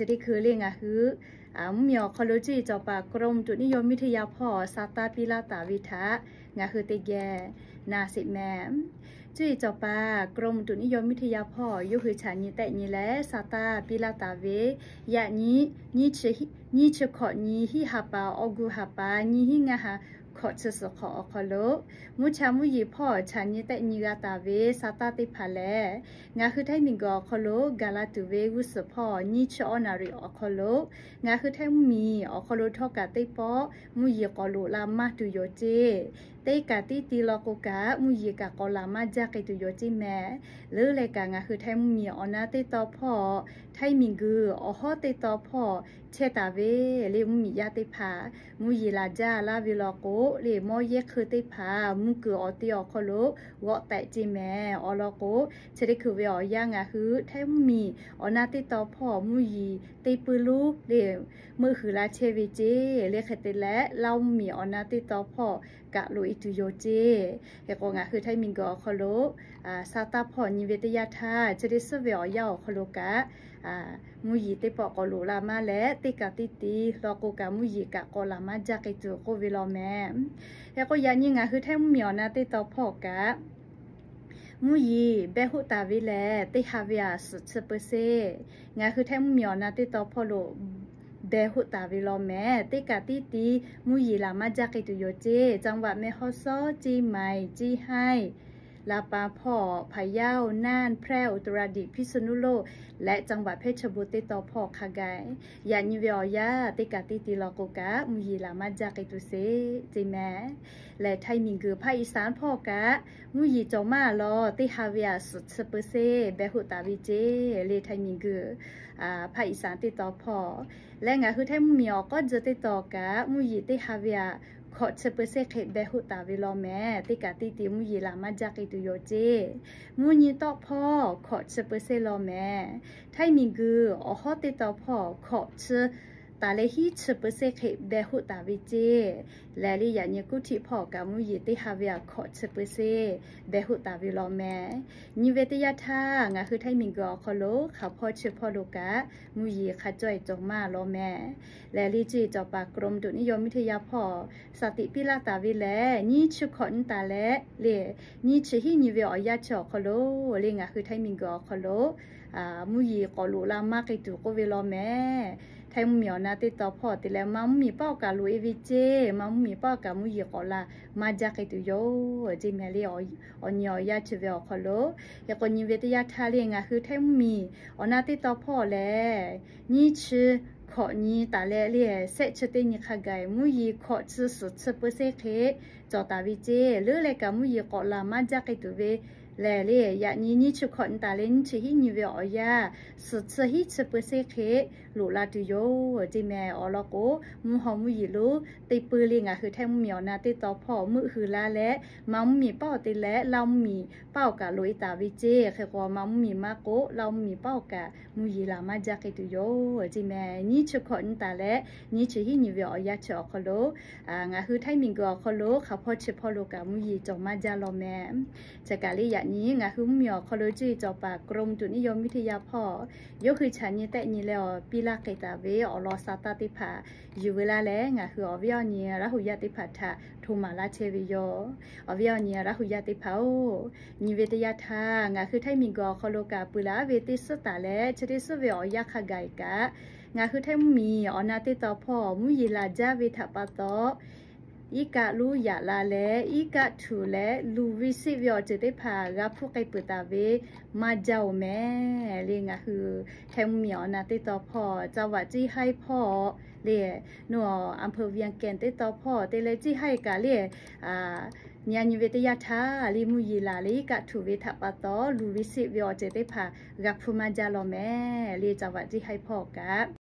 Chi teˇ hkui le ngaˬ hui mvuhˇmiˬ awˬ hk'aw lo cuˇ yiˍ cawˬ paˍ กรมอุตุนิยมวิทยา hpawˇ sa taˇ piˇ laˇ taˍ ve htaꞈ ngaˬ hui teˇ geh na sheˍ mehˍ. Cuˇ yiˍ cawˬ paˍ กรมอุตุนิยมวิทยา hpawˇ yawˇ hui chaꞈ nyi tehˆ nyi leh sa taˇ piˇ laˇ taˍ ve, yaꞈ nyi nyiˇ chi hkawꞈ nyi hiˆ ha pa awˬ gu ha pa nyiˇ hinˉ ngaˇ ha hkawꞈ chi suhˍ hk'awꞈ awˬ hk'aw lo mvuhˇ cha mvuhˇ yeˬ hpawˇ chaꞈ nyi tehˆ nyi g'a taˍ ve sa taˇ teˇ hpaˍ lehˬ, ngaˬ hui Htaiˇ miˬguiˬ awˬ hk'aw lo gaˬ la tuˬ ve g'uˇ suhˍ hpawˇ nyiˇ chi awˇ naˍ riˍ awˬ hk'aw lo ngaˬ hui Htaiˇ mvuhˇmiˬ awˬ hk'aw lo htawˇ kaꞈ teˇ pawˆ mvuhˇ yeˬ k'awꞈ loꞈ la maˇ tuˬ yoˬ ceˇ. Teˇ kaꞈ tiˉ ti law k'o kaꞈ mvuhˇ yeˬ kaꞈ k'awꞈ laˬ maˇ jaˇ k'ai tuˬ yoˬ ceˇ mehˍ. Leuˉ leh kaꞈ ngaˬ hui Htaiˇ mvuhˇmiˬ awˬ na teˇ taw hpawˇ, Htaiˇ miˬguiˬ awˬ hawˉ teˇ taw hpawˇ chehˇ taˍ ve le mvuhˇmiˬ yaˇ teˇ hpaˍ mvuhˇ yeˬ laˬ jaˇ laˇ ve law k'o le, mawˇ yehˇ hkui teˇ hpaˍ mvuhˇ kuiˬ awˬ te awˬ hk'aw lo g'awˆ tehꞈ ceˇ mehˍ. Awˬ lawn k'o, chi teˇ hkui ve awˬ yanˇ ngaˬ hui Htaiˇ mvuhˇmiˬ awˬ na teˇ taw hpawˇ mvuhˇ yeˬ teˇ pui lonˉ le meuˆ huiˍ la chehˇ ve ceˇ. Le hk'e te leh Laˇ mvuhˇmiˬ awˬ na teˇ taw hpawˇ kaꞈ loꞈ e tuˬ yoˬ ceˇ. Hk'e k'o ngaˬ hui Htaiˇ miˬguiˬ awˬ hk'aw lo sa taˇ hpawˇ nyi ve teˇ yanˇ htaˇ, chi teˇ suhˉ ve awˬ yanˇ awˬ hk'aw lo kaꞈ mvuhˇ yeˬ teˇ pawˆ k'awꞈ loꞈ la maˇ leh, teˇ kaꞈ tiˉ ti law k'o kaꞈ mvuhˇ yeˬ kaꞈ k'awꞈ laˬ maˇ jaˇ k'ai tuˬ k'oˆ ve law mehˍ. Hk'e k'o yaꞈ nyi ngaˬ hui Htaiˇ mvuhˇmiˬ awˬ na teˇ taw hpawˇ kaꞈ mvuhˇ yeˬ behˇ hoˆ taˍ ve lehˬ, teˇ ha ve aꞈ suhˍ chi เปอร์เซ็นต์. Ngaˬ hui Htaiˇ mvuhˇmiˬ awˬ na teˇ taw hpawˇ lo behˇ hoˆ taˍ ve law mehˍ. Teˇ kaꞈ tiˉ ti mvuhˇ yeˬ laˬ maˇ jaˇ k'ai tuˬ yoˬ ceˇ. จังหวัดแม่ฮ่องสอน เชียงใหม่ เชียงราย ลำปาง hpawˇ พะเยา น่าน แพร่ อุตรดิตถ์ พิษณุโลก และจังหวัดเพชรบูรณ์ teˇ taw hpawˇ hk'a gaˬ, yaꞈ nyi ve awˬ yanˇ teˇ kaꞈ tiˉ ti law k'o kaꞈ mvuhˇ yeˬ laˬ maˇ jaˇ k'ai tuˬ sheˍ ceˇ mehˍ. Lehˬ Htaiˇ miˬguiˬ ภาคอีสาน hpawˇ kaꞈ mvuhˇ yeˬ cawˬ maˇ law, teˇ ha ve aꞈ suhˍ chi เปอร์เซ็นต์ behˇ hoˆ taˍ ve ceˇ le Htaiˇ miˬguiˬ ภาคอีสาน teˇ taw hpawˇ. Leh ngaˬ hui Htaiˇ mvuhˇmiˬ awˬ k'awˉ jeu teˇ taw kaꞈ mvuhˇ yeˬ teˇ ha ve aꞈ hkawꞈ chi เปอร์เซ็นต์ hk'e behˇ hoˆ taˍ ve law mehˍ. Teˇ kaꞈ tiˉ ti mvuhˇ yeˬ laˬ maˇ jaˇ k'ai tuˬ yoˬ ceˇ. Mvuhˇ nyi tawˆ hpawˇ hkawꞈ chi เปอร์เซ็นต์ law mehˍ. Htaiˇ miˬguiˬ awˬ hawˉ teˇ taw hpawˇ hkawꞈ chi taˍ leh hiˉ chi เปอร์เซ็นต์ hk'e behˇ hoˆ taˍ ve ceˇ. Lehˬ le yaꞈ nyi กรุงเทพ hpawˇ kaꞈ mvuhˇ yeˬ teˇ ha ve aꞈ hkawꞈ chi เปอร์เซ็นต์ behˇ hoˆ taˍ ve law mehˍ. Nyi ve teˇ yanˇ htaˇ ngaˬ hui Htaiˇ miˬguiˬ awˬ hk'aw lo hk'aˬ hpawˇ chi hpawˇ lo kaꞈ mvuhˇ yeˬ hk'a cawˇ e cawˬ maˇ law mehˍ. Lehˬ le cuˇ yiˍ cawˬ paˍ กรมอุตุนิยมวิทยา hpawˇ saˍ tiꞈ piˇ laˇ taˍ ve lehˬ, nyiˇ chi hkawꞈ nyi taˍ leh le nyiˇ chi hiˉ nyi ve awˬ yanˇ chi awˬ hk'aw lo le ngaˬ hui Htaiˇ miˬguiˬ awˬ hk'aw lo mvuhˇ yeˬ k'awꞈ loꞈ la maˇ k'ai tuˬ k'oˆ ve law mehˍ. Htaiˇ mvuhˇmiˬ awˬ na teˇ taw hpawˇ te leh maˇ mvuhˇmiˬ paˆ awˬ kaꞈ loꞈ e ve ceˇ. Maˇ mvuhˇmiˬ paˆ awˬ kaꞈ mvuhˇ yeˬ k'awꞈ la maˇ jaˇ k'ai tuˬ yoˬ ceˇ mehˍ le. Awˬ nyi awˬ yanˇ chi ve awˬ hk'aw lo, hk'e k'o nyi ve teˇ yanˇ htaˇ le ngaˬ hui Htaiˇ mvuhˇmiˬ awˬ na teˇ taw hpawˇ lehˬ, nyiˇ chi hkawꞈ nyi taˍ leh le shehˆ chi teˇ nyi hk'a gaˬ mvuhˇ yeˬ hkawꞈ chi suhˍ chi เปอร์เซ็นต์ hk'e cawˬ taˍ ve ceˇ. Leuˉ leh kaꞈ mvuhˇ yeˬ k'awꞈ laˬ maˇ jaˇ k'ai tuˬ ve lehˬ le, yaꞈ nyi nyiˇ chi hkawꞈ nyi taˍ leh nyiˇ chi hiˉ nyi ve awˬ yanˇ suhˍ chi hiˉ chi เปอร์เซ็นต์ hk'e loꞈ la tuˬ yoˬ ceˇ mehˍ. Awˬ lawn k'o, mvuhˇ haw mvuhˇ yeˬ lonˉ teˇ pui le ngaˬ hui Htaiˇ mvuhˇmiˬ awˬ na teˇ taw hpawˇ meuˆ hui laˇ leh, maˇ mvuhˇmiˬ paˆ awˬ te leh Laˇ mvuhˇmiˬ paˆ awˬ kaꞈ loꞈ e taˍ ve ceˇ. Hk'e k'o maˇ mvuhˇmiˬ maˇ k'oˆ Laˇ mvuhˇmiˬ paˆ awˬ kaꞈ mvuhˇ yeˬ laˬ maˇ jaˇ k'ai tuˬ yoˬ ceˇ mehˍ. Nyiˇ chi hkawꞈ nyi taˍ leh nyiˇ chi hiˉ nyi ve awˬ yanˇ chi awˬ hk'aw lo ngaˬ hui Htaiˇ miˬguiˬ awˬ hk'aw lo hk'aˬ hpawˇ chi hpawˇ lo kaꞈ mvuhˇ yeˬ cawˬ maˇ jaˇ law mehˍ. Chi kaꞈ le yaꞈ nyi ngaˬ hui mvuhˇmiˬ awˬ hk'aw lo cuˇ yiˍ cawˬ paˍ กรมอุตุนิยมวิทยา hpawˇ yawˇ hui chaꞈ nyi tehˆ nyi leh awˬ piˇ laˇ k'ai taˍ ve awˬ lawn sa taˇ teˇ hpaˍ yuˬ ve laˇ leh, ngaˬ hui awˬ viˉ awˬ nyi Laˇ huˍ yaˇ teˇ hpaˍ htaꞈ hto maˍ laˇ chehˇ ve yoˬ. Awˬ viˉ awˬ nyi Laˇ huˍ yaˇ teˇ hpaˍ-oˬ, nyi ve teˇ yanˇ htaˇ ngaˬ hui Htaiˇ miˬguiˬ awˬ hk'aw lo kaꞈ peuˬ laˬ ve teˇ suhˉ taˍ leh chi teˇ suhˉ ve awˬ yanˇ hk'a gaˬ e kaꞈ, ngaˬ hui Htaiˇ mvuhˇmiˬ awˬ na teˇ taw hpawˇ mvuhˇ yeˬ laˬ jaˇ ve htaꞈ pa taw, iˉ kaˆ lonˉ yaꞈ la leh iˉ kaˆ htuꞈ leh luˬ ve seˆ ve awˬ ceuˬ teˇ hpaˍ g'a hpuˇ k'ai peuˬ taˍ ve maˇ jaˇ-oˬ mehˍ le. Ngaˬ hui Htaiˇ mvuhˇmiˬ awˬ na teˇ taw hpawˇ จังหวัดเชียงราย hpawˇ le, อำเภอเวียงแก่น teˇ taw hpawˇ te leh เชียงราย kaꞈ le, nyi nyi ve teˇ yanˇ htaˇ le mvuhˇ yeˬ laˬ leh iˉ kaˆ htuꞈ ve htaꞈ pa taw luˬ ve seˆ ve awˬ ceuˬ teˇ hpaˍ g'a hpuˇ maˇ jaˇ law mehˍ le. จังหวัดเชียงราย hpawˇ kaꞈ